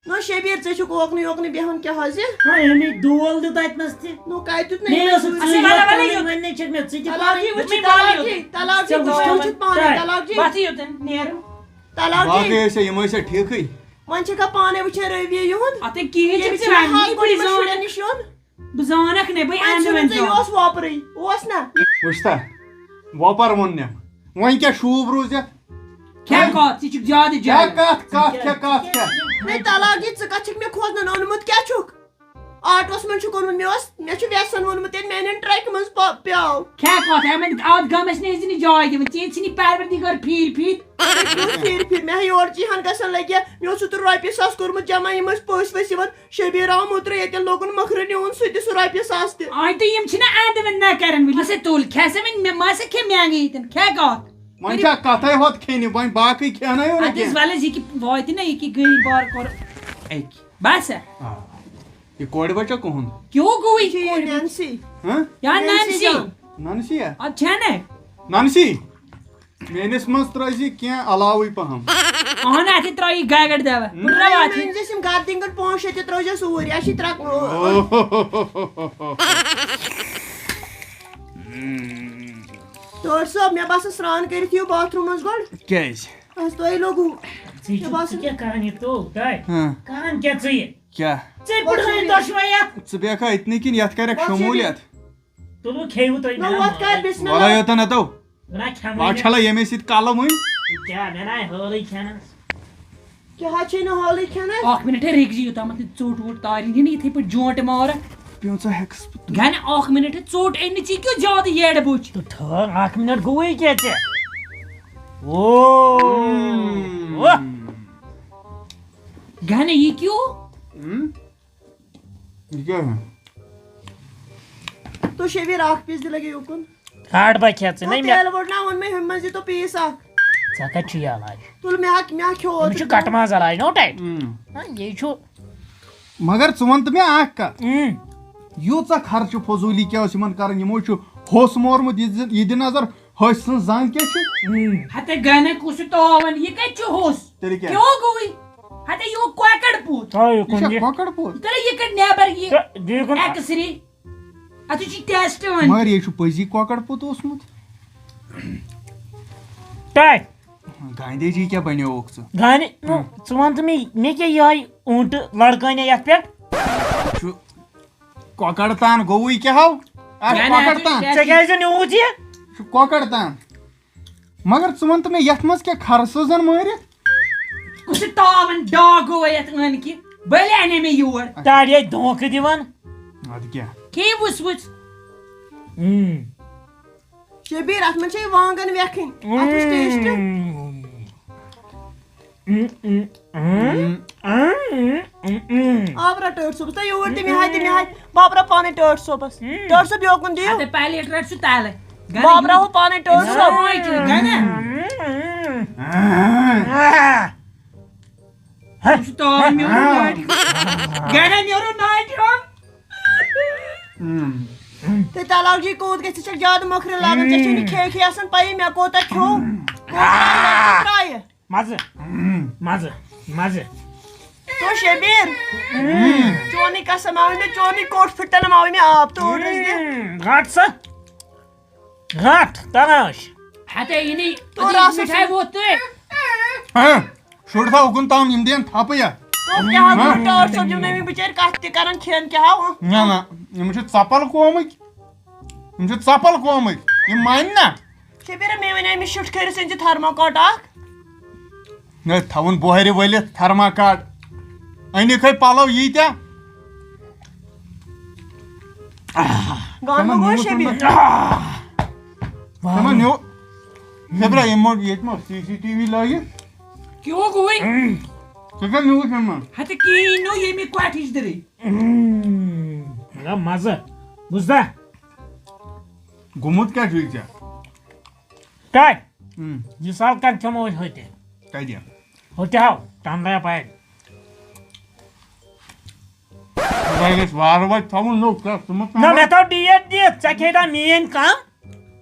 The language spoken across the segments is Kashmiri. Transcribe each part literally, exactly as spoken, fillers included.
نو شبیر، ژےٚ چھُکھ اوکنٕے اوکنٕے بیٚہوان کیٛاہ حظ یہِ؟ ہاں، أمۍ دول دیُت اَتہِ نَس تہِ۔ نو کَتہِ دیُت مےٚ؟ مےٚ ٲس أمِس ژٕے سۭتۍ؟ یوت وَلہٕ، وَلہٕ، پَنٕنۍ یوت۔ وۄنۍ نے چھَکھ مےٚ ژٕ تہِ طلاق پَنٕنۍ۔ یی، وٕچھ، طلاق یی، ژےٚ وٕچھ، وٕچھ، وٕچھ پانَے، تَے۔ طلاق جی۔ وَتھٕے یوتَن نیرو۔ طلاق جی۔ باقٕے ٲسیا، یِم ٲسیا ٹھیٖکٕے؟ وۄنۍ چھَکھا پانَے وٕچھان رٔویہ یِہُنٛد؟ اَتھے کِہیٖنۍ ییٚمِس چھِ چھُنہٕ ژےٚ حق وَننی، کوٚرمُت پُلیٖز وَن۔ شُرٮ۪ن نِش یُن؟ بہٕ زانَکھ نَے، بہٕ وۄنۍ اَنہٕ چھُنہٕ وۄنۍ ژےٚ یہِ زانَکھ۔ اوس وۄپرٕے، اوس نہ؟ وٕچھ سا، وۄپَر ووٚن نٮ۪م۔ وۄنۍ کیٛاہ شوٗب روٗزِتھ؟ کھےٚ کَتھ، ژٕ چھُکھ زیادٕ کیٛاہ جان۔ کَتھ، کَتھ، کیٛاہ، کَتھ، کیٛاہ؟ ہے طلاق جی، ژٕ کَتھ چھَکھ مےٚ کھوژنَن اوٚنمُت، کیٛاہ چھُکھ؟ آٹوَس منٛز چھُکھ اوٚنمُت، مےٚ اوس، مےٚ چھُ وٮ۪سَن ووٚنمُت، ییٚلہِ میٛانٮ۪ن ٹرٛکہِ منٛز پا-، پیوٚو۔ کھےٚ کَتھ، یِمَن اَتھ غمَس نہٕ ٲسۍ زِ نہٕ جاے دِوان، ژےٚ ژھٕنی پروردگار پھیٖرۍ پھیٖرۍ۔ مےٚ کیٛاہ اوس پھیٖرۍ پھیٖرۍ، مےٚ ہے یورٕ چی ہَن گژھان لَگہِ، مےٚ اوس اوترٕ رۄپیہِ ساس کوٚرمُت جمع، یِم ٲسۍ پٔژھۍ ؤژھۍ یِوان، شبیٖر آو مُترٕ ییٚتٮ۪ن لوگُن مٔکھرٕ نیوٗن سُہ تہِ سُہ رۄپیہِ ساس تہِ۔ آے تہٕ یِم چھِنہ اَندٕ وۄنۍ نہ کَران وٕنہِ۔ مےٚ سا تُل، کھےٚ سا وۄنۍ، مےٚ ما سا کھےٚ مٮ۪نٛگہٕ ییٚتٮ۪ن، کھےٚ کَتھ؟ وۄنۍ چھا کَتھَے ہوت کھیٚنہِ، وۄنۍ باقٕے کھیٚنَے یو نہٕ اَدٕ حظ کینٛہہ۔ وَلہٕ حظ، یہِ کہِ واتہِ نہ، یہِ کہِ گٔے بار کوٚر۔ أکہِ۔ بَس۔ آ۔ یہِ کورِ بَچا کُہُنٛد؟ کیوں گوٚو یہِ یہِ چھِ کورِ بَچہٕ؟ نینسی۔ ہاں؟ یا نینسی نینسی؟ جان۔ نانسی یا؟ اَدٕ چھےٚ نہ؟ نانسی۔ میٲنِس منٛز ترٲیزِ کینٛہہ علاوٕے پہم۔ اہن، اتہِ ترٲیِو گگڑ دوا۔ ہم۔ بہٕ ترٛاوٕ اتہِ۔ وۄنۍ أنۍ زِ یِم گردِنۍ گٔنٛڈۍ پانٛژھ شےٚ تہِ ترٲیزِ سوٗرۍ۔ اَسہِ چھِ ترٛکھ۔ ٹٲٹھ صٲب، مےٚ باسان سرٛان کٔرِتھ یِیِو باتھ روٗمس گۄڈٕ۔ کیٛازِ؟ اَسہِ تۄہہِ لوٚگوُ۔ ژٕ مےٚ چھُکھ، باسان ژٕ کیٛاہ کران یہِ تو، تۄہہِ؟ ہاں۔ کران کیٛاہ ژٕ یہِ؟ کیٛاہ؟ ژےٚ پٮ۪ٹھ وۄنۍ دۄشوے یتھ۔ ژٕ بیٚہکھا أتنٕے کِنہٕ یتھ کرکھ وۄنۍ شموٗلیت؟ تُلو کھیٚیِو تُہۍ، نہ، مےٚ وۄتھ کر، بِسمہِ وَلَے اللہ۔ یوتَن ہَتو۔ نہ، کھٮ۪مٕے نہٕ۔ ماشاء اللہ، ییٚمے سۭتۍ کَلہٕ وٕنۍ۔ کیٛاہ، مےٚ نہ حٲلٕے کھٮ۪نَس۔ کیٛاہ حظ چھے نہٕ حٲلٕے کھٮ۪نَس؟ اَکھ مِنٹ ہے، رِکزِ یوٚتامَتھ نہٕ ژوٚٹ ووٚٹ تارِ دِنہٕ، یِتھَے پٲٹھۍ جونٛٹہٕ مارَکھ۔ پیوٗنٛژاہ ہٮ۪کَس بہٕ تُلِتھ۔ گَنہِ اَکھ مِنٹ ہے، ژوٚٹ أنۍ نہٕ ژےٚ کیُتھ زیادٕ ییٚڈ بوٚچھ۔ تہٕ ٹھٔہر، اَکھ مِنٹ گوٚوُے کیٛاہ ژےٚ؟ او۔ مم۔ او۔ گَنہِ یہِ کیٛاہ؟ ہم؟ یہِ کیٛاہ چھُ؟ تو شبیر اکھ پیٖس دِ لگے یوکُن۔ کھار بہٕ کھٮ۪ژٕ تو نَے مےٚ۔ تیل ووٚٹ نا ووٚن مےٚ ہُمہِ منٛز دِ تو پیٖس اکھ۔ ژےٚ کَتہِ چھُ یہِ علاج؟ تُل مےٚ ہا، مےٚ ہا کھیوٚو أمِس چھُ اوترٕ۔ کَٹہٕ ماز علاج، نو ٹایم۔ اۭں۔ ہا، یہِ چھُ۔ مگر ژٕ وَن تہٕ مےٚ اکھ کَتھ۔ اۭں۔ یوٗژاہ خرچہٕ فضوٗلی کیٛاہ اوس یِمن کَرٕنۍ؟ یِمو چھُ ہوٚس مورمُت، یہِ دِ، یہِ دِ نظر۔ ہوٚسۍ سٕنٛز زنٛگ کیٛاہ چھِ؟ ہتے گنہ کُس چھُ تاوان؟ یہِ کتہِ چھُ ہوٚس؟ تیٚلہِ کیٛاہ؟ کیٛاہ گوٚوُے؟ ہتے یہِ کۄکر پوٗت۔ تھاو یہِ یہِ کُن چھا یہِ۔ کۄکر پوٗت؟ تیٚلہِ یہِ کتہِ نٮ۪بر یہِ تہٕ دِ یہِ کُن۔ X ray? اتھ چھُ ٹیسٹ وۄنۍ۔ مگر یہِ چھُ پٔزی کۄکر پوٗت اوسمُت۔ تۄہہِ؟ گاندھی جی کیٛاہ بنیووُکھ ژٕ؟ گاندھی، نو، ہُم۔ ژٕ وَن تہٕ مےٚ، مےٚ کیٛاہ یِہوٚے اوٗنٹہٕ لڑکٲنیہ یتھ پٮ۪ٹھ؟ چھُ کۄکر تان گوٚوُے کیٛاہ ہو؟ اکھ گاندھی کۄکر تان۔ ژےٚ کیٛازِ نیوٗتھ یہِ؟ چھُ کۄکر تان۔ مگر ژٕ وَن تہٕ مےٚ، یَتھ منٛز کیٛاہ خرٕ سوزَن مٲرِتھ؟ کُس چھُ تاوَن ڈاکھ گوٚو یَتھ أنۍ کہِ؟ بٔلۍ اَنے مےٚ یور۔ تاڑے دھوکہٕ دِوان۔ اَدٕ کیٛاہ؟ کھے وُژھ وُژھ۔ اۭں۔ شبیر، اَتھ منٛز چھے وانٛگَن وٮ۪کھٕنۍ۔ اَتھ وٕچھ ٹیسٹ۔ اۭں۔ اۭں، اۭں، اۭں۔ اۭں، اۭں، اۭں، اۭں۔ آب رَٹھ ٹٲٹھ صٲبَس۔ تہٕ یور تہِ مےٚ ہاے، تہِ مےٚ ہاے۔ بہٕ آب رَٹھ پانَے ٹٲٹھ صٲبَس۔ اۭں۔ ٹٲٹھ صٲب، یوکُن دِیِو۔ اَدٕ پَلیٹ رَٹھ سُہ تَلہٕ۔ بہٕ آب رَٹھ پانَے ٹٲٹھ صٲب۔ اۭں۔ گَنہ۔ اۭں۔ اۭں۔ یہِ چھُ تاو نیرُن ناٹہِ۔ گَنہ نیرُن ناٹہِ ہُنٛد۔ اۭں۔ تہٕ طلاق جی کوٗت گژھِ؟ ژٕ چھَکھ زیادٕ مۄکھرِ لاگان، ژےٚ چھے نہٕ کھے کھے آسان پَیی مےٚ کوٗتاہ کھیوٚو، کوٗتاہ ترٛایہِ۔ مَزٕ۔ مَزٕ۔ مَزٕ۔ تو شبیر، چونٕے قسم آوٕے مےٚ، چونٕے کوٚٹھ پھٕٹن آوٕے مےٚ آب، تو اوٚڑرَس دِ۔ اۭں، رَٹ سا۔ رَٹ، تراش۔ ہتے یہِ نی، تو راسس مِٹھاے ووت تُہۍ۔ ہاں، شُر تھا اُکُن تام یِم دِن تھپہٕ یا۔ تو کیٛاہ ہاں۔ ٹٲٹھ صٲب یِم نہٕ بِچٲرۍ کَتھ تہِ کران، کھٮ۪ن کیٛاہ ہاو؟ نہ، نہ، یِم چھِ ژۄپل قومٕکۍ۔ یِم چھِ ژۄپل قومٕکۍ۔ یِم مانہِ نہ۔ شبیرہ، مےٚ وَنے أمِس شُٹھ کٔرِتھ أنۍ زِ تھرماکاٹ اکھ۔ نہ، تھاوُن بۄہرِ ؤلِتھ تھرماکاٹ۔ أنِکھ ہے پلو ییٖتیٛاہ۔ گانہٕ تِمن گوٚو نیوٗ شبیر۔ تِمن۔ تِمن نیوٗ۔ شبرا، یِمو ییٚتہِ ما سی سی ٹی وی لٲگِتھ؟ کیوں گوٚوٕے؟ ژٕ کیٛاہ نیوٗ تِمن؟ ہتہٕ کِہیٖنۍ نیوٗ ییٚمہِ کۄٹھِچ دٕرٕے۔ مگر مزٕ۔ بوٗزتھا؟ گوٚمُت کیٛاہ چھُے ژےٚ؟ کَتہِ؟ اۭں۔ یہِ سال کَتہِ کھٮ۪مو أسۍ ہوٚتہِ؟ کَتہِ؟ ہوٚتہِ ہاو، ٹنٛڈایا پارِ۔ خۄداے گژھِ وارٕ وارٕ تھاوُن نوٚو کَتھ، ژٕ مہٕ نہ، مےٚ تھاو ڈیٹ دِتھ، ژےٚ کھیٚیہِ نا میٛٲنۍ کَم؟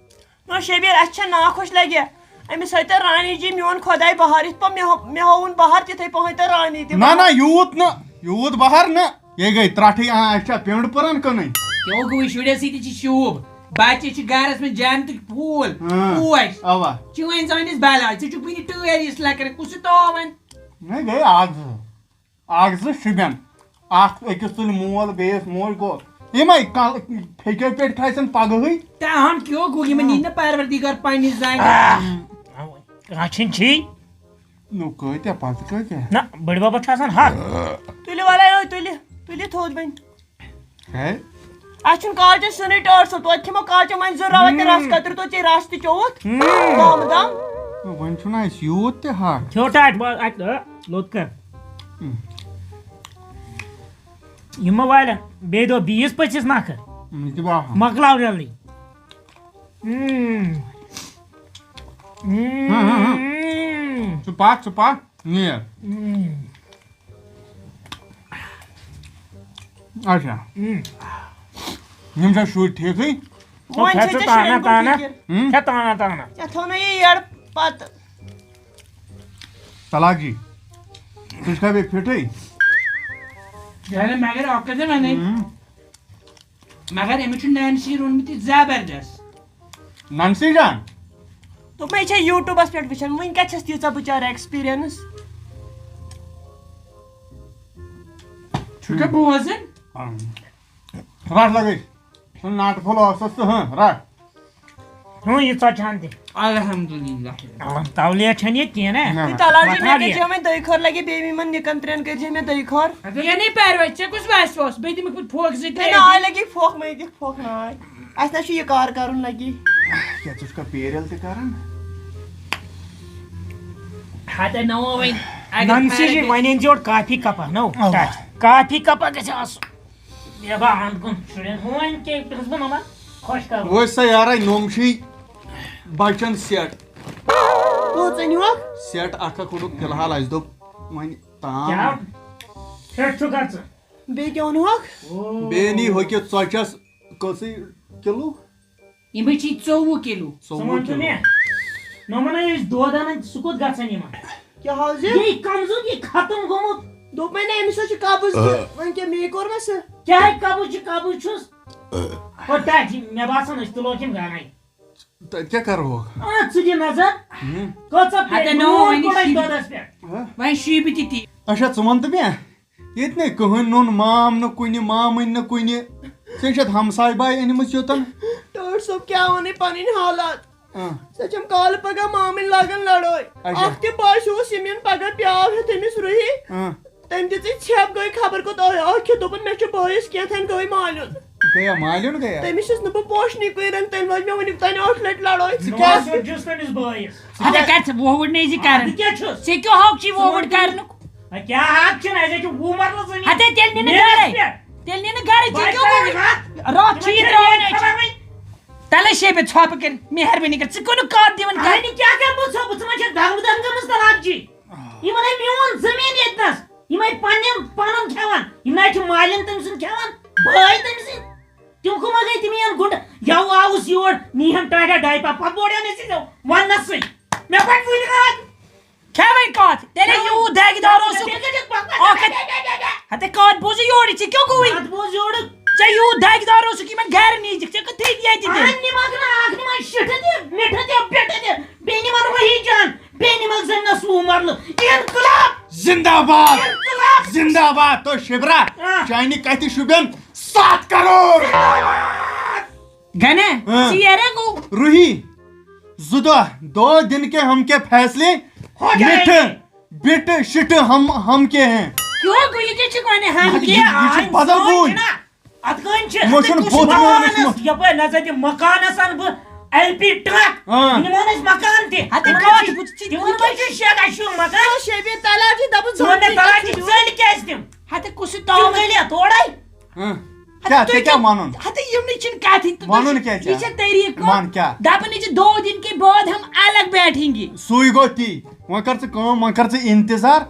نہ شبیر، اَسہِ چھےٚ ناخۄش لگہِ۔ أمِس ہٲوۍ تۄہہِ رانی جی میون خۄداے بہار، یِتھ پٲٹھۍ مےٚ ہو-، مےٚ ہووُن بہار، تِتھَے پٲٹھۍ ہٲوۍ تۄہہِ رانی تہِ نہ بہار۔ نہ، یوٗت نہٕ، یوٗت بہار نہٕ۔ یے گٔے ترٛٹھٕے، آ، اَسہِ چھا پٮ۪نٛڈ پٔرَن کٕنٕنۍ؟ کیٛاہ گوٚو، شُرٮ۪ن سۭتۍ چھِ شوٗب۔ بَچہِ چھِ گَرَس منٛز جنتٕکۍ پھوٗل، اۭں، پوش۔ اَوا۔ چٲنۍ زٲنِس بَلاے، ژٕ چھُکھ وٕنہِ ٹٲرۍ یِس لَکرٕ، کُس چھُ تاوَن؟ مےٚ گٔے اَکھ زٕ، اَکھ زٕ شُبٮ۪ن۔ اَکھ أکِس تُلہِ مول، بیٚیِس موج گوٚو۔ یِمَے کَل-، پھیٚکیو پٮ۪ٹھ کھسن پَگہٕے۔ تاہم کیوں گوٚو یِمَن یی نہٕ پروردگار پنٛنِس زَنہِ؟ آ۔ رَچھِنۍ چھی۔ نو کۭتیٛاہ پَتہٕ کۭتیٛاہ؟ نہ، بٔڈۍ بَبَس چھُ آسان حق۔ تُلِو وَلَے، ٲے تُلہِ، تُلہِ تھوٚد وۄنۍ۔ ہے؟ اَسہِ چھُنہٕ کالچَس سیُنٕے ٹٲٹھ سُہ، توتہِ کھٮ۪مو کالچَن وۄنۍ زٕ رَوَے تہٕ رَس ہُم۔ کَترِ، توتہِ چے رَس تہِ چوٚوُتھ۔ ہُم۔ دامہٕ دام۔ وۄنۍ چھُنہٕ اَسہِ یوٗت تہِ حق۔ کھیوٚو ٹاٹھ، وۄنۍ اَتہِ، آ، لوٚت کر۔ ہُم۔ یِمو والٮ۪ن بیٚیہِ دۄہ بیٚیِس پٔژھِس نَکھٕ۔ مےٚ تہِ باسان۔ مۄکلاو رَلٕے۔ ہُم۔ ہُم۔ ہُم۔ ژٕ پَکھ، ژٕ پَکھ، نیر۔ ہُم۔ اچھا۔ ہُم۔ یِم چھا شُرۍ ٹھیٖکٕے؟ وۄنۍ کھےٚ چھِ ژٕ ژےٚ تانا شُرٮ۪ن کُن تانا۔ فِکِر۔ ہُم؟ کھےٚ تانا تانا۔ ژےٚ تھوٚو نہ یہِ یٔڈ پتہٕ۔ طلاق جی، ژٕ چھُکھا بیٚیہِ فِٹٕے؟ یعنی مگر اکھ کتھ ونے۔ ہُم۔ مگر أمِس چھُ نینسی روٚنمُت یہِ زبردست۔ ننسی جان۔ دوٚپمَے چھےٚ YouTubeس پٮ۪ٹھ وٕچھان، وٕنۍ کَتہِ چھَس تیٖژاہ بہٕ چارٕ experience؟ چھُکھا بوزان؟ رَٹ لَگٲیِتھ۔ سُہ ناٹہٕ پھوٚل اوسُس تہٕ ہٕنٛہ، رَٹ۔ ہُہ، یہِ ژۄچہِ ہَن تہِ۔ الحمدللہ۔ تولیہ چھَنہٕ ییٚتہِ کینٛہہ نا۔ نہ، نہ۔ تہٕ تَلال جی، مےٚ وۄتھان کٔرۍ یہِ۔ زیو وۄنۍ دۄیہِ خٲر لَگہِ بیٚیہِ یِمَن نِکَن ترٛٮ۪ن کٔرۍ زیو مےٚ دۄیہِ خٲر۔ اَدٕ کینٛہہ نَے پَرواے، ژےٚ کُس وَسہِ اوس؟ بیٚیہِ دِمَکھ بہٕ پھوکھ زٕ ترٛےٚ۔ ہے، نہ، آے لَگہِ پھوکھ، مےٚ دِ پھوکھ، نہ آے۔ اَسہِ نہ چھُ یہِ کار کَرُن لَگی۔ کیٛاہ ژٕ چھُکھا پیٖرِل تہِ کَران؟ ہَتَے نَو وۄنۍ۔ اگر نَنسی جی، فرق وۄنۍ أنۍ زِ یورٕ کافی کَپا، نو، اَوا۔ ٹَچ۔ کافی کَپا گژھِ آسُن۔ مےٚ با اَنٛد کُن شُرٮ۪ن، ہُہ وۄنۍ کیٛاہ پرٛژھ بہٕ مَما؟ خۄش کَرُن۔ وۄنۍ سا یارَے، نوٚم چھُے بَچَن سٮ۪ٹ۔ کٔژ أنِوکھ؟ سٮ۪ٹ اَکھ اَکھ کوٚرُکھ فِلحال، اَسہِ دوٚپ وۄنۍ تام۔ کیٛاہ؟ فِٹ چھُکھا ژٕ؟ بیٚیہِ کیٛاہ اوٚنہوکھ؟ بیٚیہِ نی ہُہ کہِ ژۄچَس کٔژٕے کِلوٗ؟ یِمے چھی ژوٚوُہ کِلوٗ۔ ژٕ ژوٚوُہ وَن تہٕ کِلوٗ۔ مےٚ، نوٚمَن ہے أسۍ دۄد اَنان، سُہ کوٚت گژھان یِمَن؟ کیٛاہ حظ یہِ؟ یہِ کمزور، یہِ ختم گوٚمُت۔ دوٚپمَے نا، أمِس حظ چھُ قبض تہٕ وۄنۍ کیٛاہ مے کوٚر وۄنۍ سُہ؟ کیٛاہ ہے قبض چھُ، قبض چھُس؟ او ٹاٹھی، مےٚ باسان أسۍ تُلوکھ یِم گرے۔ تَتہِ کیٛاہ کَرٕہوکھ؟ آ، ژٕ دِ نظر۔ ہُم۔ کۭژاہ ہَتہ پیٚیہِ؟ نو، نوٗن وۄنۍ کوٚڑ اَسہِ شیٖبہِ۔ دۄدَس پٮ۪ٹھ۔ ہہ؟ وۄنۍ شیٖبہِ تہِ تی۔ اچھا، ژٕ وَن تہٕ مےٚ، ییٚتہِ نے کٕہٕنۍ نوٚن مام نہٕ کُنہِ، مامٕنۍ نہٕ کُنہِ، ژےٚ چھَتھ ہمساے باے أنمٕژ یوٚتَن۔ ٹٲٹھ صٲب، کیٛاہ وَنَے پَنٕنۍ حالات؟ آ۔ سۄ چھَم کالہٕ پَگاہ مامٕنۍ لاگان لڑٲے۔ اچھا۔ اَکھ تہِ باسیوس ییٚمۍ یَن پَگاہ پیٛاو ہیوٚت تٔمِس رُہی۔ آ۔ تٔمۍ دِژٕے ژھٮ۪پ، گٔے خبر کوٚت۔ آے، اَکھ کھیوٚت، دوٚپُن، مےٚ چھُ بٲیِس کینٛہہ تام، گٔے مالیُن۔ گٔیا مالیُن گٔیا؟ تٔمِس چھَس نہٕ بہٕ پوشنٕے کُیرَن، تٔمۍ لٲج مےٚ وٕنیُک تام ٲٹھ لَٹہِ لڑٲے۔ ژٕ کیٛاہ؟ نوٗن دیُت جُس تٔمِس بٲیِس۔ اَدٕ کَتہِ ژٕ وۄہوُڑ نہٕ زِ کَران۔ اَدٕ کیٛاہ چھُس؟ ژےٚ کیٛاہ حق چھُے وۄہوُڑ کَرنُک؟ اَدٕ کیٛاہ حق چھُنہٕ اَسہِ؟ اَسہِ چھُ وُہ مرلہٕ زٔمیٖن۔ ہَتے تیٚلہِ نِنہٕ مےٚ گَرَے۔ پٮ۪ٹھ۔ تیٚلہِ نِنہٕ گَرَے، ژےٚ بَچہٕ کیٛاہ وۄہوُڑ؟ راتھ چھُ یہِ تِمَن چھےٚ ترٛاوُن بیٚیہِ اَتہِ۔ خبرٕے۔ تَلے شیبہِ ژھۄپہٕ کٔرِتھ، مہربٲنی کٔرِتھ، ژٕ کُنیُک کَتھ دِوان کَرنہٕ؟ اَہَنہِ کیٛاہ کَرٕ بہٕ ژھۄپہٕ؟ ژٕ ما چھَکھ دَنٛگہٕ دَنٛگہٕ گٔمٕژ طلاق جی؟ یِمَن ہے میون زٔمیٖن ییٚتہِ نَس۔ یِم ہے پَنٕنٮ۪ن پَنُن کھٮ۪وان۔ یِم نہ چھِ مالٮ۪ن تٔمۍ سُنٛد کھٮ۪وان، بٲے تٔمۍ سٕنٛدۍ۔ تِم کٕم گٔے تِم یِن گُنٛڈٕ؟ یَوٕ آوُس یور، نی ہَم ٹاٹا ڈایپا، پَتہٕ بوڑیو نہٕ ژٕ وَننَسٕے۔ مےٚ پَتہٕ وٕنہِ راتھ۔ کھے وۄنۍ کَتھ، تیٚلہِ یوٗت دَگہِ دار اوسُکھ۔ تیٚلہِ کَتہِ چھَکھ پَکان؟ اَکھ ہَتھ، ہَتے کَتھ بوزُے یورٕ، ژےٚ کیٛاہ گوٚوُے؟ کَتھ بوز یورٕ؟ ژےٚ یوٗت دَگہِ دار اوسُکھ یِمَن گَرِ نیٖجِکھ، ژےٚ کَتھ تھٔدۍ ییٚتہِ تہِ؟ اَکھ نِمَکھ نہ، اَکھ نِمَکھ شِٹھٕ تہِ، مِٹھٕ تہِ، پِٹھٕ تہِ، بیٚیہِ نِمَن وحی جان، بیٚیہِ نِمَکھ زَنہِ نَس وُہ مَرلہٕ۔ اِنقلاب! زِنٛدہ باد! اِنقلاب! زِنٛدہ باد! تو شِبرا، آ۔ چانہِ کَتھِ شوٗبٮ۪ن سَتھ کَرور۔ گنے، ہاں۔ ژیر ہے گوٚو۔ روحی، زٕ دۄہ، دو دن کے ہم کے فیصلے، ہو جائیں گے۔ مٹھے، بٹے، شٹے ہم، ہم کے ہیں۔ کیوں گوٚو؟ یہِ کیٛاہ چھِ وَنان ہم یہِ کے چھِ، یہِ چھِ آج بدل سونچ بوٗلۍ۔ نا۔ اَتھ کٔنۍ چھِ۔ یِمو چھُنہٕ بوٗزمُت۔ مکانَس، یَپٲرۍ نہ زَن تہِ مکانَس اَنہٕ بہٕ ایل پی ٹرٛک۔ ہاں۔ یہِ نِمون أسۍ مکان تہِ۔ ہَتہٕ تِمَن کَتھ منٛز چھِ، بُتھِ چھِ تِمَن منٛز چھِ شیخ اَسہِ چھُ مکان۔ شیبہِ تَلال چھِ دَپان ژٕ وَن مےٚ تَلال چھِ ژٔلۍ کیٛازِ تِم؟ ہَتہٕ کُس یہِ تِم تاوَن؟ گٔلے تورَے۔ ہاں۔ ہَتہٕ کیٛاہ، تُہۍ ژےٚ کیٛاہ کیٛاہ، وَنُن؟ ہَتہٕ یِمنٕے چھِنہٕ کَتھٕے تہٕ وَنُن کیٛاہ ژےٚ؟ یہِ چھےٚ طریٖقہٕ۔ وَن کیٛاہ؟ دَپان یہِ چھِ دو دِن کے بعد ہم الگ بیٹھیں گے۔ سُے گوٚو تی۔ وۄنۍ کر ژٕ کٲم، وۄنۍ کر ژٕ اِنتظار۔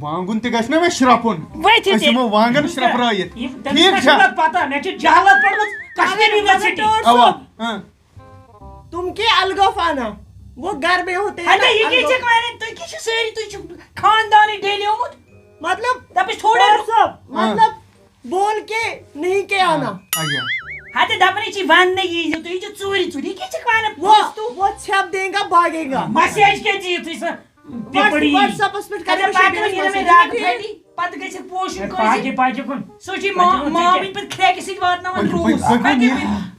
وانٛگُن تہِ گژھِ نہ مےٚ شرٛپُن۔ ؤتھِو أسۍ تیٚلہِ۔ یِمو وانٛگن یِم شرٛپرٲیِتھ۔ یِم، تٔمِس ٹھیٖک ما چھِ چھا؟ پَتہ، مےٚ چھِ جہالت پٔرمٕژ کشمیٖر اَوَے، یونیورسٹی۔ اَوَے، اۭں۔ تم کے الگٲف آنا۔ वो घर में होते हैं ہتا ना, یہِ ہم کیٛاہ لوگ- چھکھ ونان؟ تُہۍ کیٛاہ چھِو سٲری، تُہۍ چھِو خاندانٕے ڈیلیومُت۔ مطلب دَپُس تھوڑا ڈاکٹر صٲب، مطلب بول کے نہیں کے آنا۔ اچھا۔ ہتہٕ دَپنٕے چھِ وننہٕ یی زِ تُہۍ چھِو ژوٗرِ ژوٗرِ۔ یہِ کیٛاہ چھِکھ ونان؟ وہ پوٚز تُہۍ۔ وہ چھپ دیں گا، بھاگیں گا۔ مسیج کیٛاہ دِیِو تُہۍ سۄ؟ پِپڑی۔ WhatsApp-س پٮ۪ٹھ کَرو اچھا، أسۍ پتہٕ یہِ وۄنۍ یِنہٕ مےٚ message۔ رگ پھٹی، پتہٕ گژھِ پوشُن پاکہِ کٲنٛسہِ۔ پاکہِ کُن۔ سُہ چھُ ما-، مامٕنۍ پٲٹھۍ کھرٛٮ۪کہِ سۭتۍ واتناوان پٔکِو، روٗس۔ پٔکِو، پٔکِو، پتہٕ نیٖرِو۔ یِمن